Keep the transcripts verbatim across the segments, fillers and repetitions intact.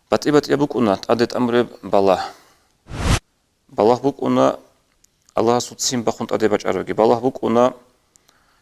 БатӀи-батӀияб букӀуна тӀаде тӀамуреб балагь. Балагь букӀуна Аллагьасул ццин бахун тӀаде бачӀарабги. Балагь букӀуна,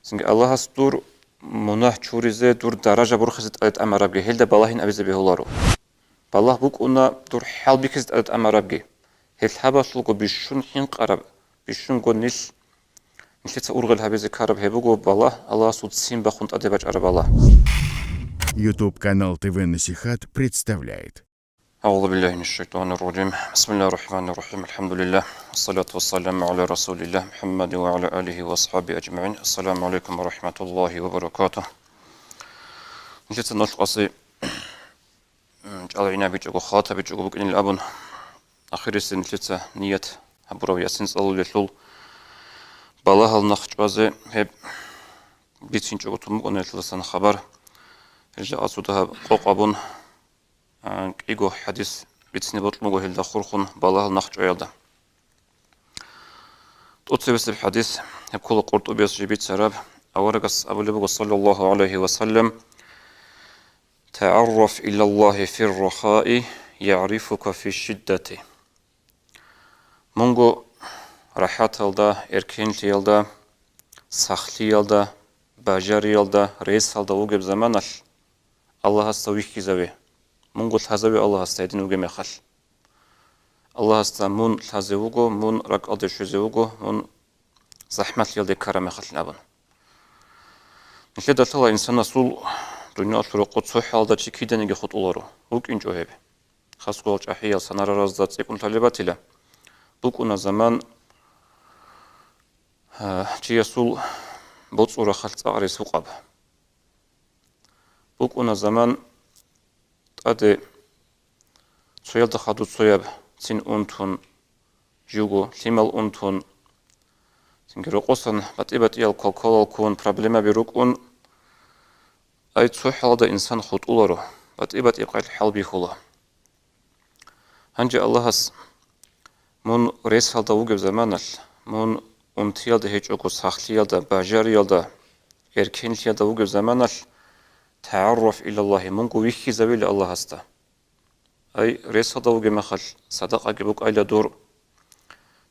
цинги Аллагьас дур мунагь чуризе, дур даража борхизе тӀаде тӀамарабги, гьелда балагьин абизе бегьуларо. Балагь букӀуна дур хӀалбихьизе тӀаде тӀамарабги. Гьел гьабалъулго бищун хӀинкъараб, бищунго нилъ, нилъеца ургъел гьабизе ккараб гьеб буго балагь, Аллагьасул ццин бахун тӀаде бачӀараб балагь. YouTube канал ТВ Насихат представляет. أعوذ بالله من الشيطان الرجيم. بسم الله الرحمن الرحيم. الحمد لله. والصلاة والسلام على رسول الله محمد وعلى آله وأصحابه أجمعين. السلام عليكم ورحمة الله وبركاته. Нилъеца нолъ къаси, м, чӀалгӀинабичӀого, халатабичӀого букӀинил абун, ахирисеб нилъеца ният гьабураб ясин цӀалулелъул балагьал нахъ чӀвазе гьеб бицинчӀого тун букӀана гьелдасан хабар. Гьелда асуда гьаб къокъ абун, а, кӀиго хӀадис бицине бокьун буго гьелда хурхун балагьал нахъ чӀваялда. ТӀоцебесеб хӀадис, гьеб ккола КъуртӀубияс жиб бицараб, аварагас абулеб буго, саллаллагьу гӀалайгьи ва саллам: «ТагӀарраф илаллагьи фир рахаи, ягӀрифука фиш шиддати». Мунго рахӀаталда, эркенлъиялда, сахлъиялда, бажариялда, ресалда вугеб заманалъ Аллагьасда вихьизаве, мунго лъазаве Аллагьасда гьедин вугеб мехалъ. Аллагьасда мун лъазе вуго, мун ракӀалде щвезе вуго, мун захӀмалъиялде ккараб мехалъин абун. Нилъеда лъала инсанасул дуниялалъул рокъоб цо хӀалда чи киданиги хутӀуларо, вукӀинчӀо гьеб. Хасго гьал чӀахӀиял санараразда цӀикӀкӀун лъалеб батила, букӀуна заман, а, чиясул боцӀул рахъалъ цӀакъ рес гьукъаб. БукӀуна заман тӀаде цоялда хадуб цояб цин унтун, живго лъимал унтун, цинги рокъосан батӀи-батӀиял квалквалал ккун, проблемаби рукӀун, ай цо хӀалда инсан хутӀуларо, батӀи-батӀи къайил хӀал бихьула. Гьанже Аллагьас мун ресалда вугеб заманалъ, мун унтиялда гьечӀого, сахлъиялда, бажариялда, эркенлъиялда вугеб заманалъ, тагӀарраф илаллагьи, мунго вихьизавила Аллагьасда. Ай, ресалда вугеб мехалъ, садакъаги букӀайла дур.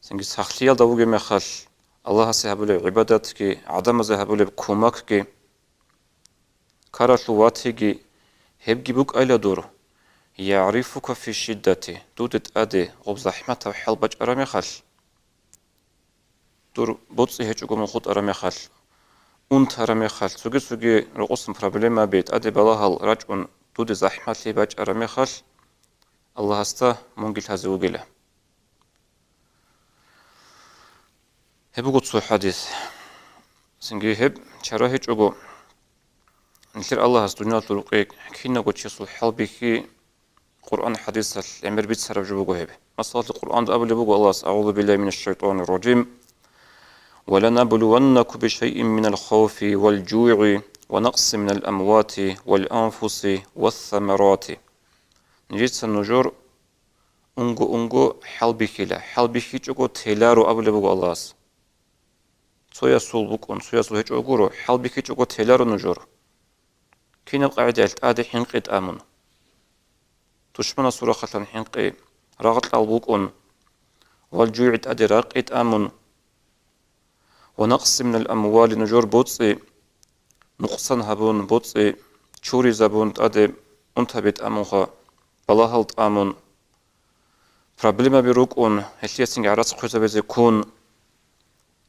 Цинги сахлъиялда вугеб мехалъ, Аллагьасе гьабулеб гӀибадатги, гӀадамазе гьабулеб кумакги, ккаралъув ватиги, гьебги букӀайла дур. ЯгӀрифука фи шиддати, дуда тӀаде гъоб захӀматаб хӀал бачӀараб мехалъ, дур боцӀи гьечӀого мун хутӀараб мехалъ, унтараб мехалъ, цоги-цоги рокъосан проблемаби, тӀаде балагьал рачӀун, дуда захӀмалъи бачӀараб мехалъ, Аллагьасда мунги лъазе вугила. Гьеб буго цо хӀадис. Цинги гьеб чара гьечӀого, нилъер Аллагьас дуниялалъул рукъи кинавго чиясул хӀалбихьи, Къуръан-хӀадисалъ гӀемер бицараб жо буго гьеб. Масалалъе, Къуръанда абулеб буго Аллагьас: «أعوذ بالله من الشيطان الرجيم. ولنبلونكم بشيء من الخوف والجوع ونقص من الأموال والأنفس والثمرات». Нижеца нужер унго-унго хӀалбихьила, хӀалбихьичӀого теларо абулеб буго Аллагьас. Цоясул букӀун, цоясул гьечӀого гуро, хӀалбихьичӀого теларо нужер. Кинаб къагӀидаялъ? ТӀаде хӀинкъи тӀамун. Тушманасул рахъалъан хӀинкъи, рагъ-кьал букӀун, вал жугӀи тӀаде ракъи тӀамун. Ва накъси минал амвали, нужер боцӀи нукъсан гьабун, боцӀи чуризабун, тӀаде унтаби тӀамунха, балагьал тӀамун, проблемаби рукӀун, гьелъиясинги гӀарац хъвезабизе ккун,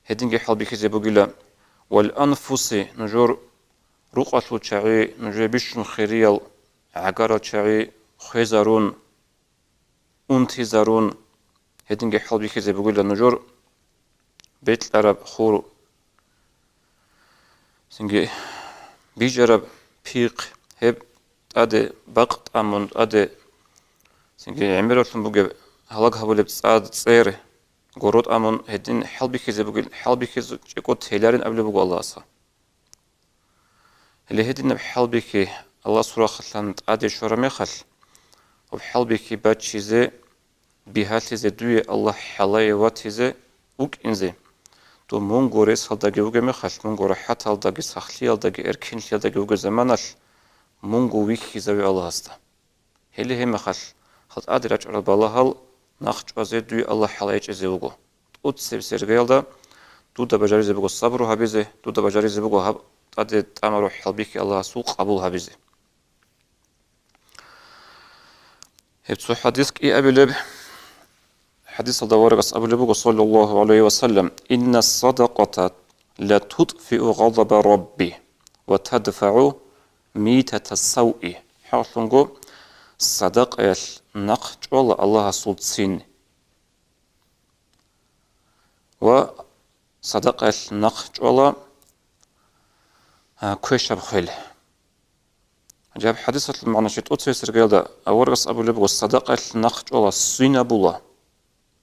гьединги хӀалбихьизе бугила. Вал анфуси, нужер рукъалъул чагӀи, нужер бищун хириял гӀагарал чагӀи хвезарун, унтизарун, гьединги хӀалбихьизе бугила нужер бекьараб хур, цинги бижараб пихъ, гьеб тӀаде бакъ тӀамун, тӀаде цинги гӀемералъун бугеб гьалаг гьабулеб цӀад, цӀер, горо тӀамун, гьедин хӀалбихьизе бугил, хӀалбихьичӀого теларин абулеб буго Аллагьас. Гьеле гьединаб хӀалбихьи Аллагьасул рахъалъан тӀаде щвараб мехалъ, гьеб хӀалбихьи бачизе, бигьалъизе дуе Аллагь хӀалае ватизе вукӀинзе, дун мунго ресалдаги вугеб мехалъ, мунго рахӀаталдаги, сахлъиялдаги, эркенлъиялдаги вугеб заманалъ, мунго вихьизаве Аллагьасда. Гьеле гьеб мехалъ, гьал тӀаде рачӀарал балагьал нахъ чӀвазе дуе Аллагь хӀалайчӀезе вуго. ТӀоцебесеб иргаялда дуда бажаризе буго сабру гьабизе, дуда бажаризе буго гьаб тӀаде тӀамарухӀ хӀалбихьи Аллагьасул къабул гьабизе. Гьеб цо хӀадис кӀиабилеб. ХӀадисалда аварагас абулеб буго, саллаллагьу гӀалайгьи ва саллам: «Инна садакъата ла тутфиу гъазаба Рабби ва тадфагӀу митата савъи». ХӀакълъунго, садакъаялъ нахъ чӀвала Аллагьасул ццин. Ва садакъаялъ нахъ чӀвала, а, квешаб хвел. Гьаб хӀадисалъул магӀна щай? ТӀоцебесеб иргаялда аварагас абулеб буго, садакъаялъ нахъ чӀвала, ссинабула.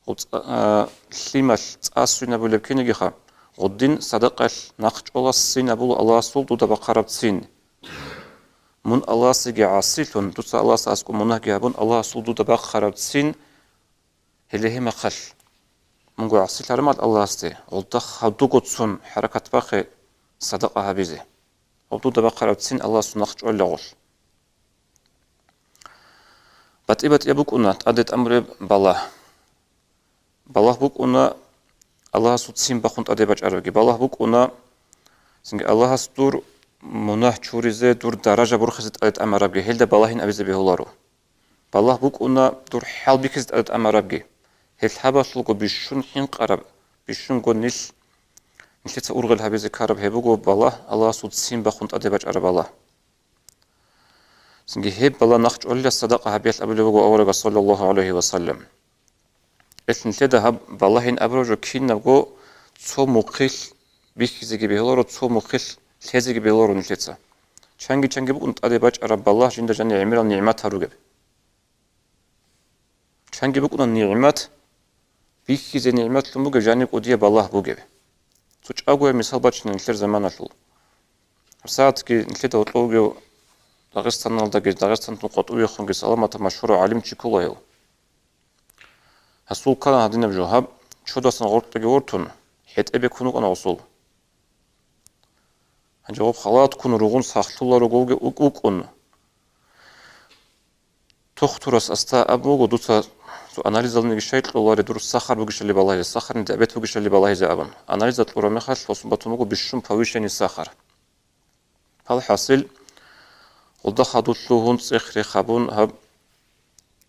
ГъуцӀа-, а, лъималъ цӀа ссинабулеб кинигиха, гъудин садакъаялъ нахъ чӀвала, ссинабула Аллагьасул дуда бахъараб ццин. Мун Аллагьасеги гӀасилъун, дуца Аллагьасда аскӀоб мунагьги гьабун, Аллагьасул дуда бахъараб ццин. Гьеле гьеб мехалъ, мунго гӀасилъараб мехалъ Аллагьасде, гъулда хадуго цун хӀаракат бахъе садакъа гьабизе. Гъулда бахъараб ццин Аллагьасул нахъ чӀвалелъул. БатӀи-батӀияб букӀуна тӀаде тӀамуреб балагь. Балагь букӀуна Аллагьасул ццин бахъун тӀаде бачӀарабги. Балагь букӀуна цинги Аллагьас дур мунагь чуризе, дур даража борхизе тӀаде тӀамарабги, гьелда балагьин абизе бегьуларо. Балагь букӀуна дур хӀалбихьизе тӀаде тӀамарабги. Гьел гьабалъулго бищун хӀинкъараб, бищунго нилъ, нилъеца ургъел гьабизе ккараб гьеб буго балагь Аллагьасул ццин бахъун тӀаде бачӀараб балагь. Цинги гьеб балагь нахъ чӀвалила садакъа гьабиялъ абулеб буго аварагас, саллаллагьу гӀалайгьи ва саллам. Гьелъ нилъеда гьаб балагьин абураб жо кинабго цо мухъилъ бихьизеги бегьуларо, цо мухъилъ лъезеги бегьуларо нилъеца. Чанги-чанги букӀун тӀаде бачӀараб балагь жинда жаниб гӀемерал нигӀмат гьаругеб. Чанги букӀуна нигӀмат, бихьизе нигӀматлъун бугеб, жаниб кӀудияб балагь бугеб. Цо чӀагояб мисал бачина нилъер заманалъул. ГьабсагӀатги нилъеда гьоркьов вугев Дагъистаналдаги, Дагъистантун къватӀивехунги саламатаб машгьурав гӀалимчи ккола гьев. Гьасул ккана гьадинаб жо: гьаб чодасан гъоркьеги вортун, хӀетӀе бекун вукӀана гъусул. Гьанже гъоб халатккун ругъун сахлъуларо гъовги ук-, укӀун. Тухтурас аста абун буго, дуца цо анализалниги щай кьоларе, дур сахар бугищали балагьизе, сахарный диабет бугищали балагьизе абун. Анализа кьураб мехалъ гъосун батун буго бищун повышенный сахар. ГьалхӀасил, гъулда хадув лъугьун, цӀех-рех гьабун, гьаб,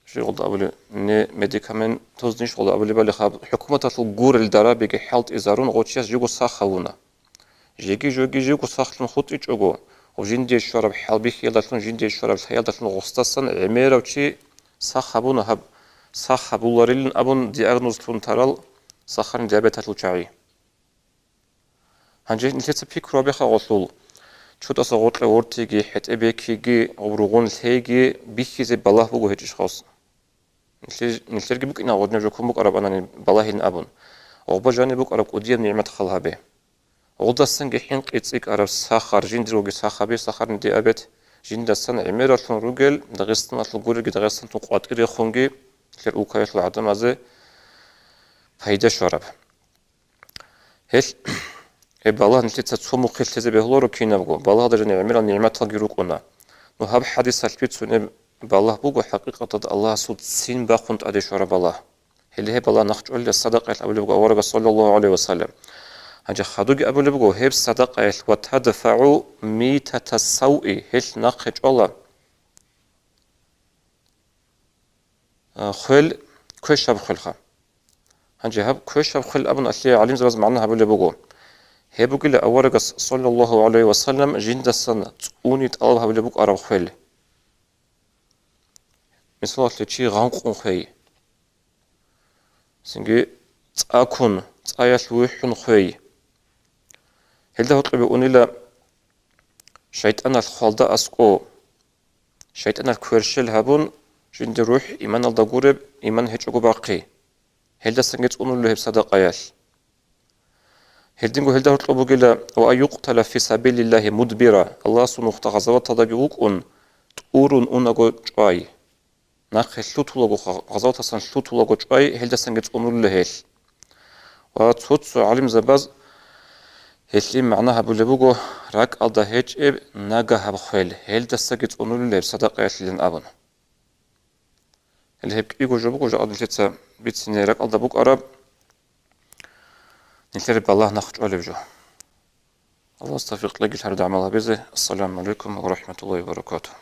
щай гъулда абулеб, не медикаментознищ гъулда абулебали, гьаб хӀукуматалъул гурел дарабиги хӀалтӀизарун, гъов чияс живго сах гьавуна. Жеги-жоги живго сахлъун хутӀичӀого, гъов жиндие щвараб хӀалбихьиялдалъун, жиндие щвараб лъаялдалъун гъосдасан гӀемерав чи сах гьабуна, гьаб сах гьабуларилан абун диагноз лъун тарал сахарный диабеталъул чагӀи. Гьанже нилъеца пикру гьабеха гъолъул, чудаса гъоркье вортиги, хӀетӀе бекиги, гъоб ругъун лъейги бихьизе балагь буго гьечӀищ гъос. Нилъер-, нилъерги букӀина гъодинаб жо ккун букӀараб анани балагьилин абун. Гъоба жаниб букӀараб кӀудияб нигӀмат хал гьабе. Гъодасанги хӀинкъи цӀикӀкӀараб сахар, жиндиргоги сахаби, сахарный диабет, жиндасан гӀемералъун ругел, Дагъистаналъул гурелги Дагъистантун къватӀирехунги, нилъер улкаялъул гӀадамазе пайда щвараб. Гьелъ, гьеб балагь нилъеца цо мухъе лъезе бегьуларо кинабго, балагьда жаниб гӀемерал нигӀматалги рукӀуна. Ну, гьаб хӀадисалъ бицунеб балагь буго хӀакъикъаталда Аллагьасул ццин бахъун тӀаде щвараб балагь. Гьеле гьеб балагь нахъ чӀвалила садакъаялъ абулеб буго аварагас, саллаллагьу гӀалайгьи ва саллам. Гьанже хадуги абулеб буго, гьеб садакъаялъ ва тадфагӀу митата савъи, гьелъ нахъе чӀвала а, хвел, квешаб хвелха. Гьанже гьаб квешаб хвел абун алъе гӀалимзабаз магӀна гьабулеб буго. Гьеб бугила аварагас, саллаллагьу гӀалайгьи ва саллам, жиндасан цӀуни тӀалаб гьабулеб букӀараб хвел. Мисалалъе, чи гъанкъун хвей. Цинги цӀа ккун, цӀаялъ вухӀун хвей. Гьелда гьоркьобе унила шайтӀаналъ хвалда аскӀов. ШайтӀаналъ кверщел гьабун, жинда рухӀ иманалда гуреб, иман гьечӀого бахъи. Гьелдасанги цӀунулев гьеб садакъаялъ. Гьединго гьелда гьоркьоб бугила: «Ва ан юкътала фи сабилиллагьи мудбира», Аллагьасул нухда гъазаваталдаги вукӀун, тӀурун унаго чӀвай. Нахъе лъутулаго, гъазаватасан лъутулаго чӀвай, гьелдасанги цӀунулила гьелъ. Ва цо-цо гӀалимзабаз гьелъие магӀна гьабулеб буго, ракӀалда гьечӀеб нагагьаб хвел, гьелдасаги цӀунулила гьеб садакъаялъилан абун. Гьеле гьеб кӀиго жо буго жо нилъеца бицине ракӀалда букӀараб, нилъер балагь нахъчӀвалеб жо. Аллагьас тавфикъ кьеги гьарда гӀамал гьабизе. Ассаламу гӀалайкум ва рахӀматуллагьи ва баракатугьу.